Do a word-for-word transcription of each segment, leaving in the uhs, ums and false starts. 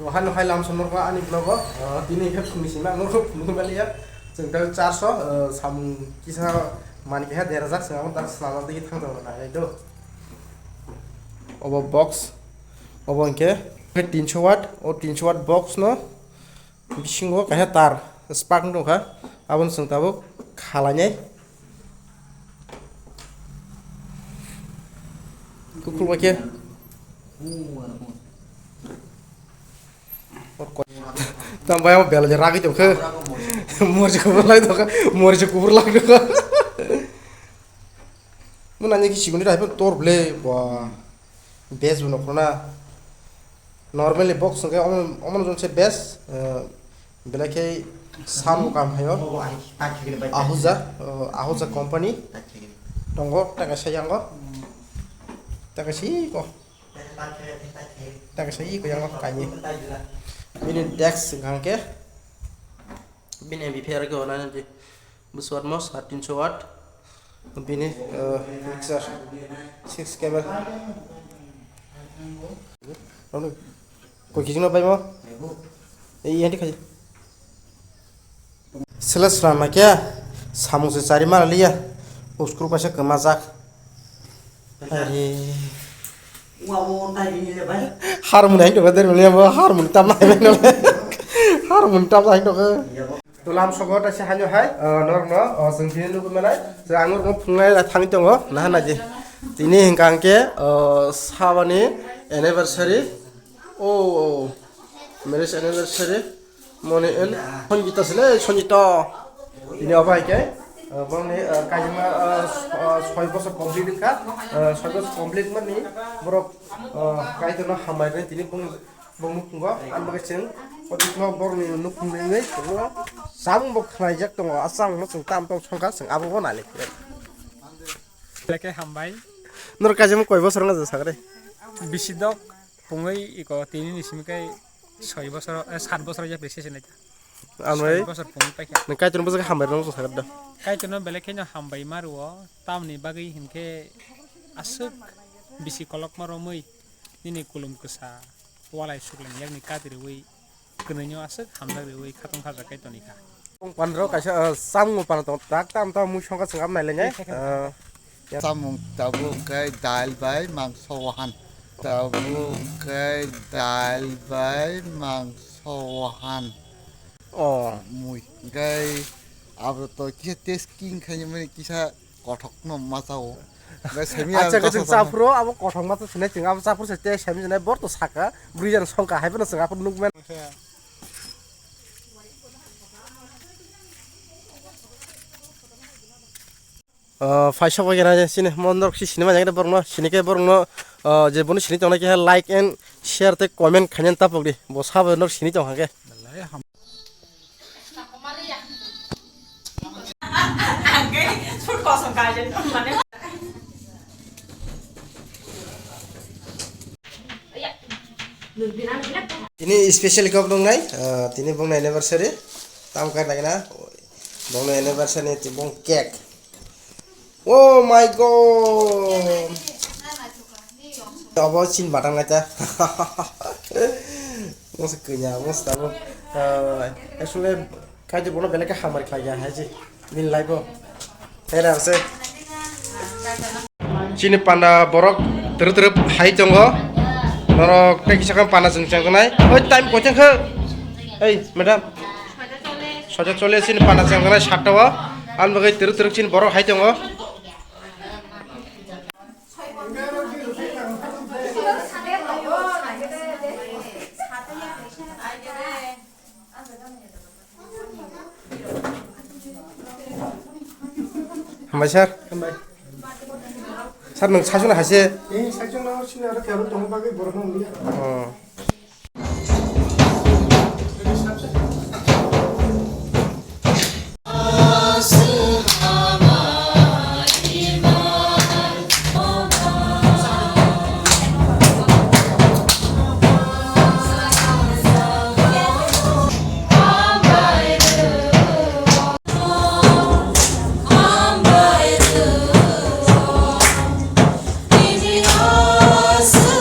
Hano hai lam somor ko ani vlog o, ah, tini khe phungni sima ang phunukna baliya. Chwng ta charso, ah, samung kisa mani keha derajak, chwng amo ta swnamjak digi thang jago na hai do. Obo box, obo hwnkhe tinsho watt, o tinsho watt box no bisingo kaisa tar spark wng tongkha, aboni chwng tabuk khalainai. Kukhulba khe. Tam bai amo belai ragwi tongkhe. Morje kubur lai tongkhe. Morje kubur lai tongkhe. Mo nanya ki siguni rai pun tor ble. Wah. Best bo nokro na. Normally box hwnkhe omo, omo jong se best, eh, belai khe sound bo kaham phaio. Ahuja, eh, Ahuja company tongo, taka sayango, taka si ko, taka sayi ko yango kaini. Bini desk hwnkhe, bini amplifier khe onani. Bwswk watt mo? Sare tinsho watt. Bini, uh, mixer six cable. Ano koi kijing no bai mo? Ei, yanti khaji. Sila sila na kya? Samung se chari mara liya. Uskur paisa kema jak. Are. Harmoni hai doka der meliya mo, harmoni tam hai no. Harmoni tam hai doka. Tulam sogo ta se hanyo hai, ah, norokno, ah, chwng tini nugwi manai. Chwng ang norokno phungnai da thangwi tongo, naha naidi. Tini hwnkha hwnkhe, ah, sabani anniversary. Oh, oh. Marriage anniversary. Moni en. Sonjita sile, Sonjita. Tini obo hai khe, ah, bongni, ah, kaijima, ah, s-, ah, soi bosor complete wngkha. Ah, soi bosor complete mani borok, ah, kaitorno hambai rwni tini bong Bo nukhungo, ang bagwi chwng, o nukhungo borokni nukhung nungwi tongo. Samung bo khwlaijak tongo, a samungno chwng tam tong songkha, chwng abo bo nai lai khe. Belai khe hambai. Norok kaisa koi bosor wngkha sakre? Bisi dok pungwi iko tini ni simi khe soi bosor, eh, sat bosor ya prese sinai ta. Anwai. Soi bosor pungwi paikha. Nwng kaitorno bwswk hambai rwno sakre da. Kaitorno belai kheno hambai ma rwo, tamni bagwi hinkhe aswk bisi kolokma romwi nini kulum kwsa. Walai sukleng yakni kati riwi, kwnwino aswk hamjak riwi khatong khajak kai toni kha. Tong pandro kaisa, ah, samung pano tong tak tam tam mui songkha chwng abo nai lai nai. Ah, ya. Samung tabuk kai dal bai mangso wahan. Tabuk kai dal bai mangso wahan. Oh. Mui kai abo to kisa tasting khaini mani kisa kothokno ma chao. Bai semi. Acha ang khe chwng kothok chapro abo kothok ma to sinai chwng abo chapro se te semi sinai bor to saka bwrwi jani songkha hai phano chwng aphuru nukmani. Ah, phaisa bo kena sini mo norok si sinima jagre borokno sini khe borokno, ah, je bono sini tongnai khe like and share tei comment khainani tapok di bo sabo norok sini tong kha khe. Tini special kok dong nai, ah, tini bong nai anniversary, tam kai lagi na, bong nai anniversary ni bong cake. Oh my God! Abo chin batang nai ta. Masa kenya, masa tabo. Ah, actually, kaje bono belai khe hamari khlai ya hai je. Min lai bo. Hera se. Chini panda borok terep terep hai tongo. Norok tei kisa khe panda chwng chang tongnai. Oi, time kochang khe. Ei, madam. Soja chole chini panda chang tongnai satta o. Ang bagwi terep terep chini borok hai tongo. Hambai sir. Hambai. Sir, nwng saichung hai se? Eh, saichung no sini aro kebo tong bagwi borok no nungya. Oh.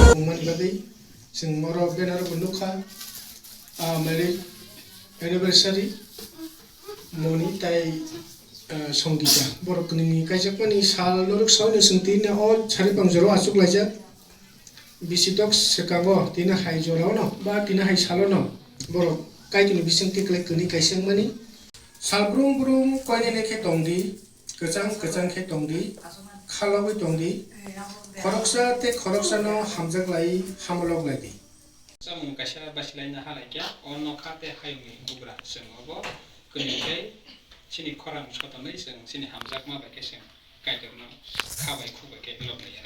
Chwng mani bagwi chwng moro Ah, marriage anniversary Moni tai, ah, Songita. Borok kwnwi ni kaijakmani sal norok saui no chwng tini o sari pangjoro achuk laijak. Bisi dok swkango tini hai jorao no ba tini hai salo no borok Kaitorni bising tiklai kwnwi kaisa wngmani. Sal brum brum koinene khe tongdi, kwchang kwchang khe tongdi, khalogwi tongdi, khoroksa tei khoroksa no hamjak lai, hamolok lai di. Samung kaisa basilaina halaikha, o nokha tei hayungni bugra chwng obo kwnwi tei chini khorang sotonwi chwng chini hamjakma bai khe chwng Kaitorno kha bai khuk bai khe lobnai ya.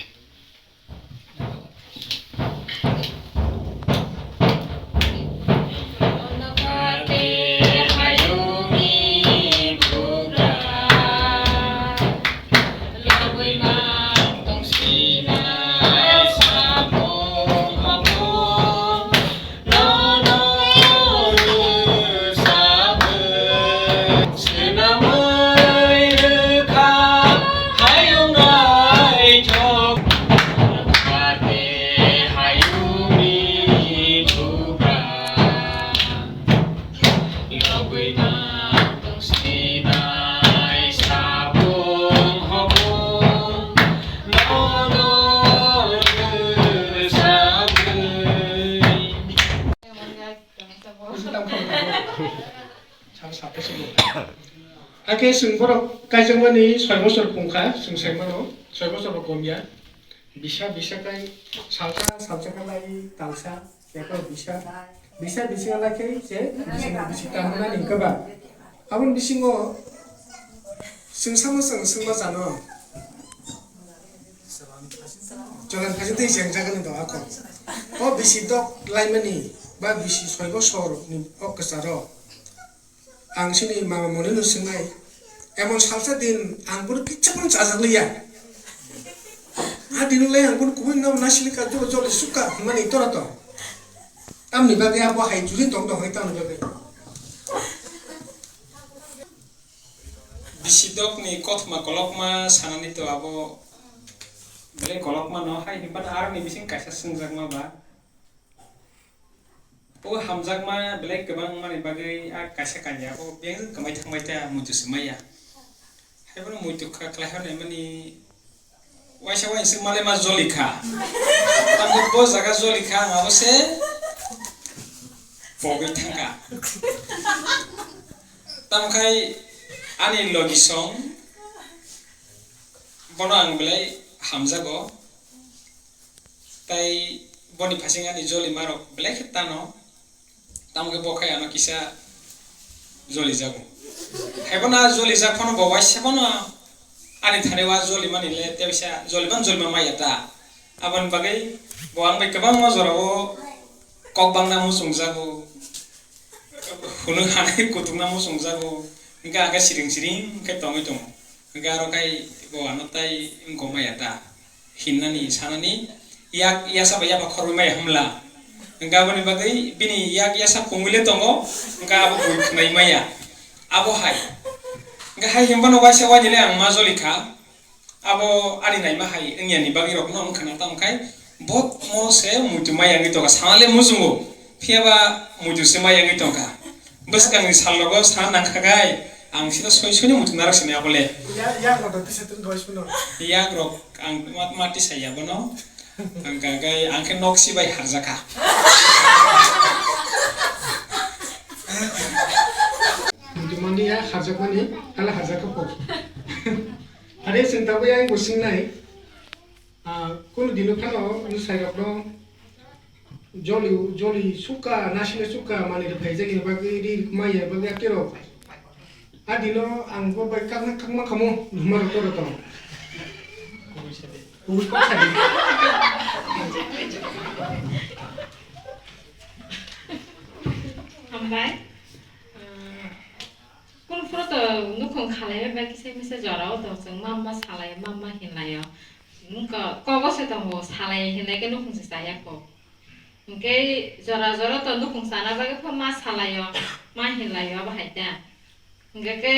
Hakhe chwng borok kaijakmani soi bosor pungkha, chwng sai mano, soi bosor bo komya. Bisa, bisa kai salsa, salsa khe lai talsa, eko bisa, bisa, bisa lai khe je bising, bising tamo nani hwnkhe ba. Aboni bisingo chwng samo chwng swngma chano. Cholan phaising tei cheng jagani do ako. O bisi dok laimani ba bisi soi bosor ni o kwcharo. Ang chini mama moni no swngnai. Emon salsa din ang bono kitsa phano chajak liya. A din lai ang bono kubui no nasili ka jol jol suka mani tora to. Tamni bagwi abo hai juri tong tong hai tamni bagwi. Bisi dok ni kothoma kolokma sanani to abo belai kolokma no hai hinphano aroni bising kaisa swngjakma ba. O hamjakma belai kwbang wngmani bagwi a kaisa kanya o beng kwmai thangbai ta muitu se maya. Haibono muitu kha-, khlai hor naimani waisa waisa malai ma joli kha. Tamo bo jaga joli kha ang abo se pogwi thangkha. Tamkhai ani logi song bono ang belai hamjago. Tai boni phaising ani joli marok belai khe tano. Tamo khe bo khai ano kisa joli jago. Haibono a joli jak phano bo waisa bono ani thani wa joli mani le tei bisa joli ban joli ma maya ta. Aboni bagwi bo ang bai kwbangma jorao kok bangna muchung jago. Hwnwi hanai kutukna muchung jago. Hwnkhe ang khe siring siring khe tongwi tongo. Hwnkhe aro khai bo ano tai wngkok maya ta. Hinnani sanani yak yasa bai yapha khorwi maya hwnla. Hwnkhe aboni bagwi bini yak yasa pungwi le tongo, hwnkhe abo bui khwnai maya. Abo hai. Hwnkhe hai hinphano waisa wainwi le ang ma joli kha. Abo ani naima hai wngya ni bagwi rok no wngkha na tamo khai bo mo se muitu maya wngwi tongkha sana le muchungo. Phiya ba muitu se maya wngwi tongkha. Bwskang ni sal rogo sana nangkha khai ang sino soi soi ni muitu narwk sini abo le. Ya, ya, no, tisa tun doi sino. Yak rok ang ma, ma tisa ya bono. Ang ka kai ang khe nok si bai harjakha. Muitu mandi ya harjakmani, hala harjakha po. Are chwng tabuk ayang bo swngnai, ah, kunu dino phano bwsai rokno joli, joli suka, nasile suka manwi rwphaijak ni bagwi, ri maya bagwi atirok. A dino ang bo bai kakna kakma kamo, numa rok toro tong. Kubui kok sadi. Hambai. Ah, Kunu phuru to nukhung khalai bai kisa misa jora o to chwng ma ma salai ma ma hinlai o. Wngkha kobo se tongo salai hinlai khe nukhung se chaya kho. Hwnkhe jora jora to nukhung sana bagwi pho ma salai o ma hinlai o bahai ta. Hwnkhe khe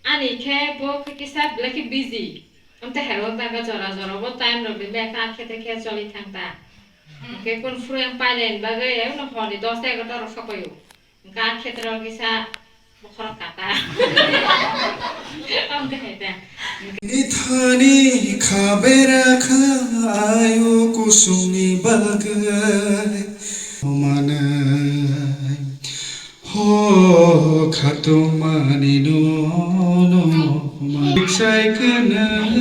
ani khe bo khe kisa belai khe busy. Amtwi hai rok jora jora bo time rok rimbai khe khe te khe choli thang ta. Hwnkhe kun phuru yang pailani bagwi, eh, no hor ni dos ta egarota rok sokoyo. Hwnkhe a khetra o kisa bokhorok kata. Amtwi hai ta. Nithani khabera kha ayo kusungni bagwi manai. Ho khatung mani no no mani sai kwnai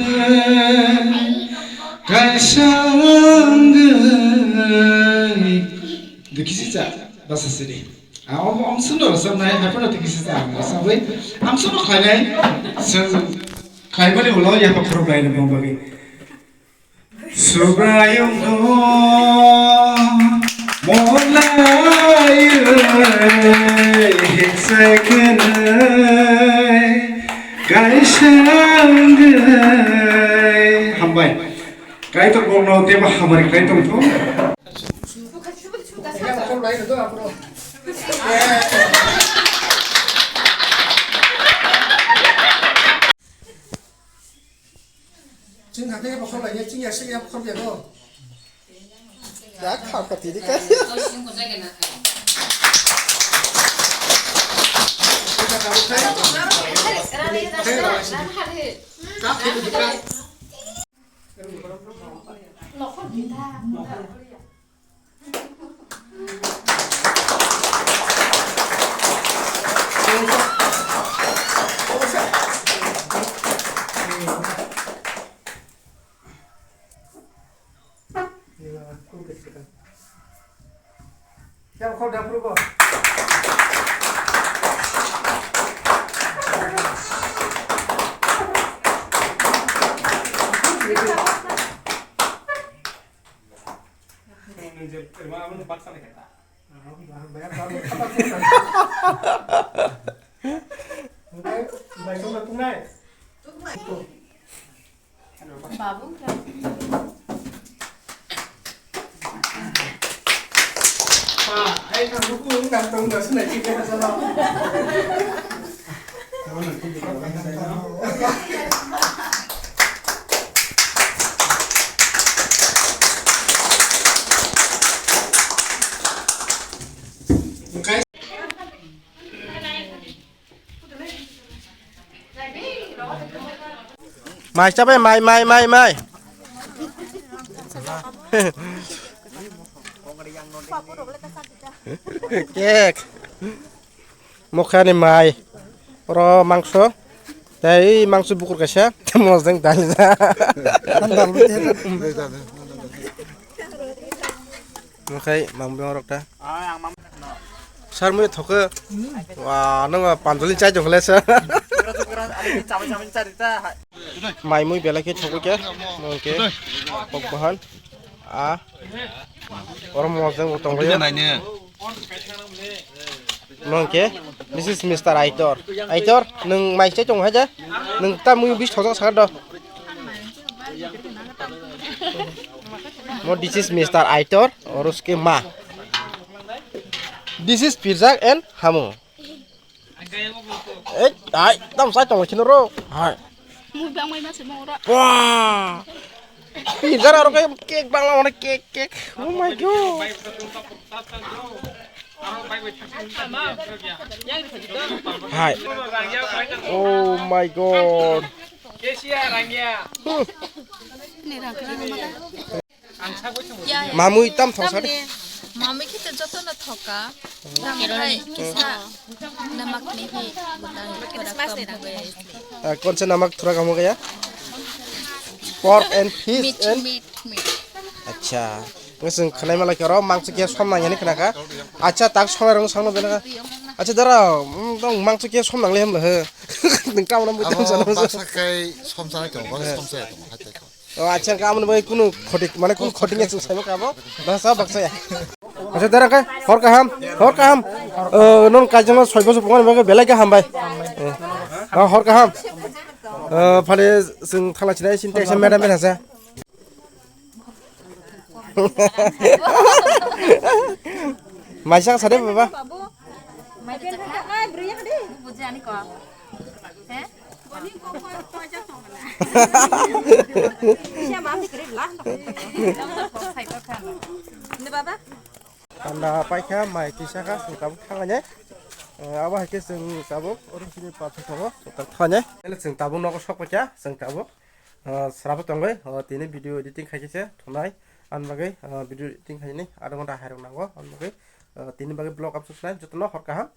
kaisa wngwi. Dikisi cha basa sini. A om om suno rasa nai hapono dikisi cha ang rasa bai. Am suno khainai sung khaimani ulo ya pa khuruk lai no bong bagi. Subraiyungno molaiyui hikchai kwnai kaisa wngwi. Hambai. Kaitor bokno teibo hamari khlai tongtho. Chwng hakhe ebo khorlainai, chwng ya sik ya khorya no. Ya kha kha tiri ka. Babu. Mai chabai, mai, mai, mai, mai. Cake. Mokhani mai. Oro mangso. Tei mangso bukur kaisa. Mosdeng dal. Mokhai mang beng rok ta. Sar mui thoke. Wa, nang panjoli chai jong le sar. Mai mui belai khe thogwi khe, mungkhe kok bahan, a, oro mojang bo tongbaio. Mungkhe this is Mister Aitor. Aitor, nwng mai se tong haja? Nwng ta mui bis thojak sakha do. Mo this is Mister Aitor, oro ske ma. This is Pirjak and Hamu. Ei, hai, tam sai tong khin ro. Hai. Mui bang mai ma se mong ro. Wah. Ih, jara ro kayak cake bang lah, mana cake, cake. Oh my God. Hai. Oh my God. Huh. Ya, ya. Mamui tam thok sadi. Tamni mamui khe to joto no thoka. Tamni hai kisa namak ni hi butan thora kam ho gaya isli. Ah, kaun se namak thora kam ho gaya? Pork and fish. Meat, and meat, meat. Acha. Ngasing khanai malai khe oro mangso khe som nang yani khna kha. Acha, tak som rong sang no bena kha. Acha, dara, mm, dong mangso khe som nang le hem le he. Nung kam no mui tam sa no. Abo baksa kai som sa nai tong, baksa som sa tong, hai tai ko. O, acha, hwnkhe amoni bagwi kunu khoti, mane kunu khoti wngya chwng saimaka abo? Baksa, baksa ya. Acha, dara khe, hor kaham, hor kaham. O, non kaijama soi boso pungani bagwi belai khe hambai. O, hor kaham. O, phale chwng thala chinai sini teksa madam bena sa. Maisa sa de baba. Panda paikha mai kisa kha chwng tabuk thangnai. Abo hai khe chwng tabuk oro chini pa thangwi tabuk thangnai. Ele chwng tabuk nogo sok paikha chwng tabuk srabo tongwi tini video editing khai khe se thwnai. Ani bagwi video editing khainai adha ghonta hairok nango. Ani bagwi tini bagwi vlog upload khlai jotono hor kaham.